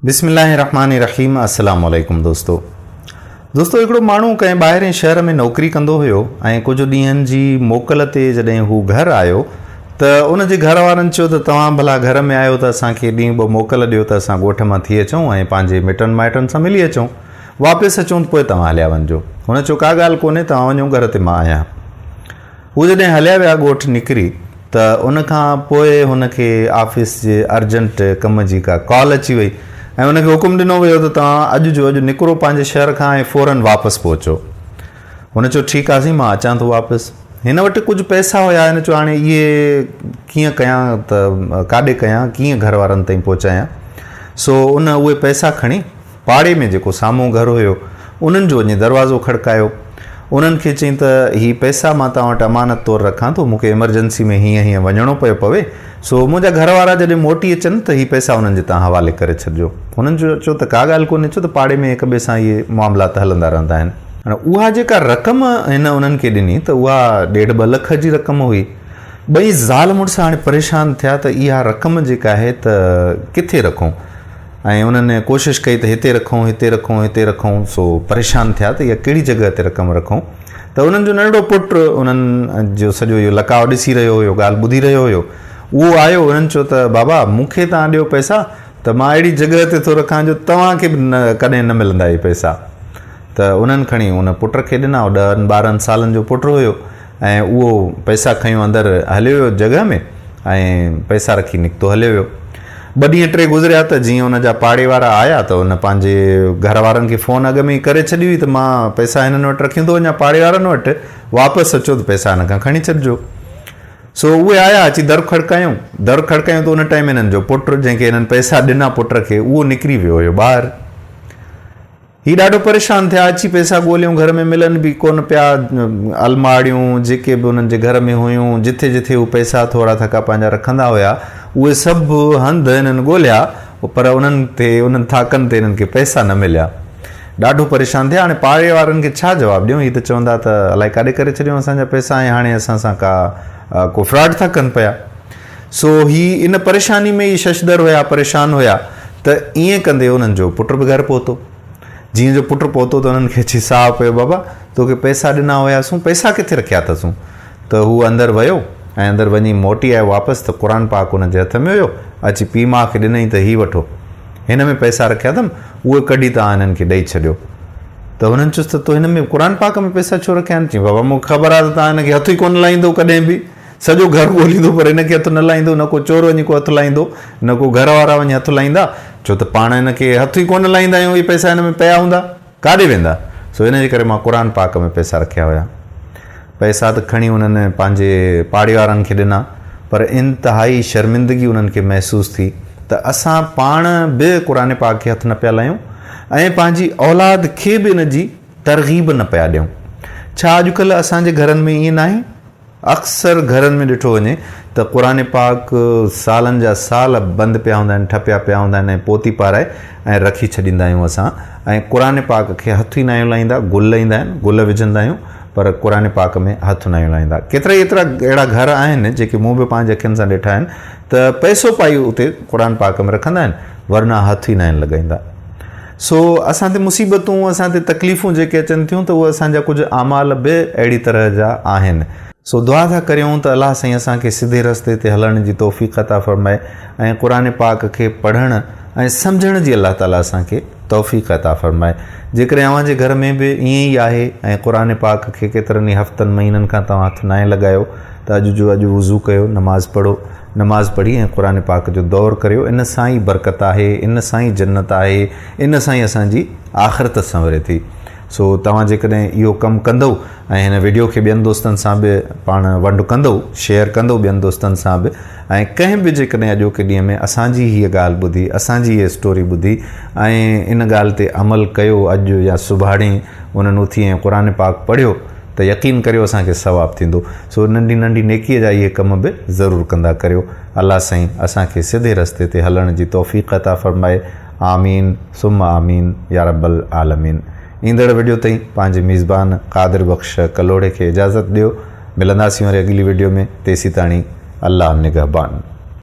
بسم الله الرحمٰن الرحيم السلام عليڪم دوستو دوستو هڪڙو ماڻهو ڪنهن ٻاهرين شهر ۾ نوڪري ڪندو هيو ۽ ڪجهه ڏينهن جي موڪل تي جڏهن هو گهر آيو ته ان جي گهر وارن چيو ته توهان ڀلا گهر ۾ آيو ته اسان کي ڏينهن ٻه موڪل ڏيو ته اسان ڳوٺ مان ٿي اچون ۽ پنهنجي مٽن مائٽن سان ملي اچون واپس اچون ته پوء توهان هليا وڃجو هن چيو ڪا ڳالهه ڪونهي توهان وڃو گهر تي مان آهيان هو جڏهن هليا ويا ڳوٺ نڪري ته ان کان پوء هن کي آفيس جي ارجنٽ ڪم جي ڪا ڪال اچي وئي ۽ هن کي حڪم ڏنو ويو ته توهان اڄ جو اڄ نڪرو پنهنجي شهر کان ۽ فورن واپس پهچو. هن چيو ٺيڪ آ سائين مان اچان ٿو واپس. هن وٽ ڪجهه پئسا هيا هن چيو هاڻي اهي ڪيئن ڪيان ته ڪاڏي ڪيان ڪيئن گهر وارن تائين پهچايان سو ان اهي پئسا کڻي پاڙي ۾ جيڪو سامهون گهر هيو، انهن جو وڃي دروازو کڙڪايو. انهن کي چيائين ته هي پئسا مان توهان وٽ امانت طور رکان ٿو، مون کي ايمرجنسي ۾ هيئن هيئن وڃڻو پيو پوي، سو منهنجا گهر وارا جڏهن موٽي اچن ته هي پئسا انهن جي توهان حوالي ڪري ڇڏجو. هنن چيو ته ڪا ڳالهه ڪونهي، ڇو ته پاڙي ۾ هڪ ٻئي سان اهي معاملات هلندا رهندا آهن. هاڻي اها جيڪا رقم هن انهن کي ڏني ته اها ڏيڍ ٻه لک جي رقم هئي. ٻئي زال مڙس هاڻي پريشان ٿيا ته اها رقم جيڪا آهي ته ڪٿي رکون؟ ۽ انهن ڪوشش ڪئي ته هتي رکون هتي رکون هتي رکون سو پريشان ٿيا ته اها ڪهڙي جڳهه تي رقم رکون ته انهن جو ننڍڙو پٽ انهن جو سڄو اهو لقاء ڏسي رهيو هيو ڳالهه ٻڌي رهيو هيو اهو آيو انهن چيو ته بابا مون کي توهان ڏيو پئسا ته مان اهڙي جڳهه تي ٿو رکان جو توهان کي به نه ڪڏهن نه ملندا اهي پئسا ته انهن کڻي ان پٽ کي ڏنا ڏهن ٻارهن سالن جو پٽ هيو ۽ اهو پئسا کنيو اندر هليو ويو جڳهه ۾ ۽ پئسا رکي نڪتو هليو ويو. ٻه ڏينهن ٽي گذريا ته جيئن ان جا پاڙي وارا آيا ته ان پنهنجي گهر وارن کي فون اڳ ۾ ئي ڪري ڇڏي هئي ته مان پئسا هنن وٽ رکيون ٿو وڃان پاڙي وارن وٽ واپس اچو ته پئسا هن کان کڻي ڇڏجو. سو اهي آيا اچي در کڙڪايون در کڙڪايون ته ان ٽائيم هنن جو پٽ جنهن کي هنن پئسا ڏنا پٽ کي اهو نڪري ويو هيو ٻاهر. هي ڏاڍو پريشان ٿيا، اچي پئسا ڳوليون گهر ۾ ملن به ڪونه پيا، الماڙيون جيڪي به انهن جي گهر ۾ هيون، جٿي جٿي هو پئسا ٿورا ٿڪا پنهنجا رکندا هيا، اهي سڀ هنڌ هنن ڳوليا، پر انهن تي انهن ٿاڪن تي هنن کي پئسا نه مليا. ڏاڍو پريشان ٿيا، هاڻي پاڙي وارن کي ڇا جواب ڏيون، هي ته چوندا ته الائي ڪاڏي ڪري ڇڏيون اسان جا پئسا ۽ هاڻي اسان سان ڪا ڪو فراڊ ٿا ڪن پيا. سو هي ان پريشاني ۾ ئي ششدر هيا، پريشان هيا ته ائين ڪندي انهن جو پٽ به گهر پهتو. جيئن جو پٽ پهتو ته انهن کي اچي ساهه پيو، بابا توکي پئسا ڏنا هياسون، پئسا ڪٿي رکيا اٿسون؟ ته هو اندر ويو ۽ اندر وڃي موٽي آيو واپس ته قرآن پاڪ ان جي هٿ ۾ هيو، اچي پيء ماء کي ڏنائين ته هي وٺو، هن ۾ پئسا رکيا اٿم، اهي ڪڍي توهان هنن کي ڏئي ڇڏيو. ته هنن چيس ته تو هن ۾ قرآن پاڪ ۾ پئسا ڇو رکيا آهن؟ چيائين بابا مون کي خبر آهي ته توهان هن کي هٿ ئي ڪونه لائيندو ڪڏهن به. سڄو گهر ڳوليندو پر هن کي هٿ نه لائيندو، نه ڪو چور وڃي ڪو هٿ لائيندو، نه ڪو گهر وارا وڃي هٿ لائيندا، ڇو ته پاڻ هن کي هٿ ئي ڪونه لائيندا آهيون، اهي پئسا هن ۾ پيا هوندا، ڪاڏي ويندا؟ سو ان جي ڪري مان قرآن پاڪ ۾ پئسا رکيا هيا. پئسا ته کڻي انهن پنهنجي پاڙي وارن کي ڏنا، پر انتهائي شرمندگي انهن کي محسوس ٿي ته اسان پاڻ به قرآن پاڪ کي هٿ نه پيا لايون ۽ پنهنجي اولاد کي به ان جي ترغيب نه پيا ڏيون. ڇا اڄڪلهه اسان جي گهرن ۾ ائين ناهي؟ اڪثر گهرن ۾ ڏٺو وڃي ته قرآن پاڪ سالن جا سال بند پيا هوندا آهن، ٺپيا پيا هوندا آهن ۽ پوتي پارائي ۽ رکي ڇڏيندا آهيون اسان ۽ قرآن پاڪ کي هٿ ئي ناهيون لائيندا، گل ايندا آهن، گل وجهندا آهيون پر قرآن پاڪ ۾ هٿ ناهيون لائيندا. ڪيترائي ايترا اهڙا گهر آهن جيڪي مون به پنهنجي اکين سان ڏٺا آهن ته پئسو پائي اتي قرآن پاڪ ۾ رکندا آهن ورنه هٿ ئي ناهن لڳائيندا. سو اسان تي مصيبتون، اسان تي تڪليفون جيڪي اچن ٿيون ته اهي اسان جا ڪجهه اعمال به اهڙي طرح جا آهن. سو دعا ٿا ڪريون ته الله سائين اسان کي سڌي رستي تي هلڻ جي توفيق عطا فرمائي ۽ قرآن پاڪ کي پڙهڻ ۽ سمجهڻ جي الله تعالي اسان کي توفيق عطا فرمائي. جيڪڏهن اوهان جي گهر ۾ به ائين ئي آهي ۽ قرآن پاڪ کي ڪيترن ئي هفتن مهينن کان توهان هٿ ناهي لڳايو ته اڄ جو اڄ وضو ڪيو نماز پڙهو نماز پڙهي ۽ قرآن پاڪ جو دور ڪريو ان سان ئي برڪت آهي ان سان ئي جنت آهي ان سان ئي اسان جي آخرت سنوري ٿي سو توهان جيڪڏهن اهو ڪم ڪندو ۽ هن وڊيو کي ٻين دوستن سان به پاڻ ونڊ ڪندو شيئر ڪندو ٻين دوستن سان به ۽ ڪنهن به جيڪڏهن اڄوڪي ڏينهن ۾ اسان جي هيء ڳالهه ٻڌي اسان جي هيء اسٽوري ٻڌي ۽ ان ڳالهه تي عمل ڪيو اڄ يا سڀاڻي انهن اٿي ۽ قرآن پاڪ پڙهيو ته يقين ڪريو اسان کي ثواب ٿيندو سو ننڍي ننڍي نيڪي جا اهي ڪم به ضرور ڪندا ڪريو الله سائين اسان کي سڌي رستي تي هلڻ جي توفيق عطا فرمائي آمين ثم آمين يارب العالمين ايندڙ وڊيو تائين پنهنجي ميزبان قادر بخش ڪلهوڙي کي اجازت ڏيو ملنداسين وري اڳلي وڊيو ۾ تيسيتاڻي الله نگهبان.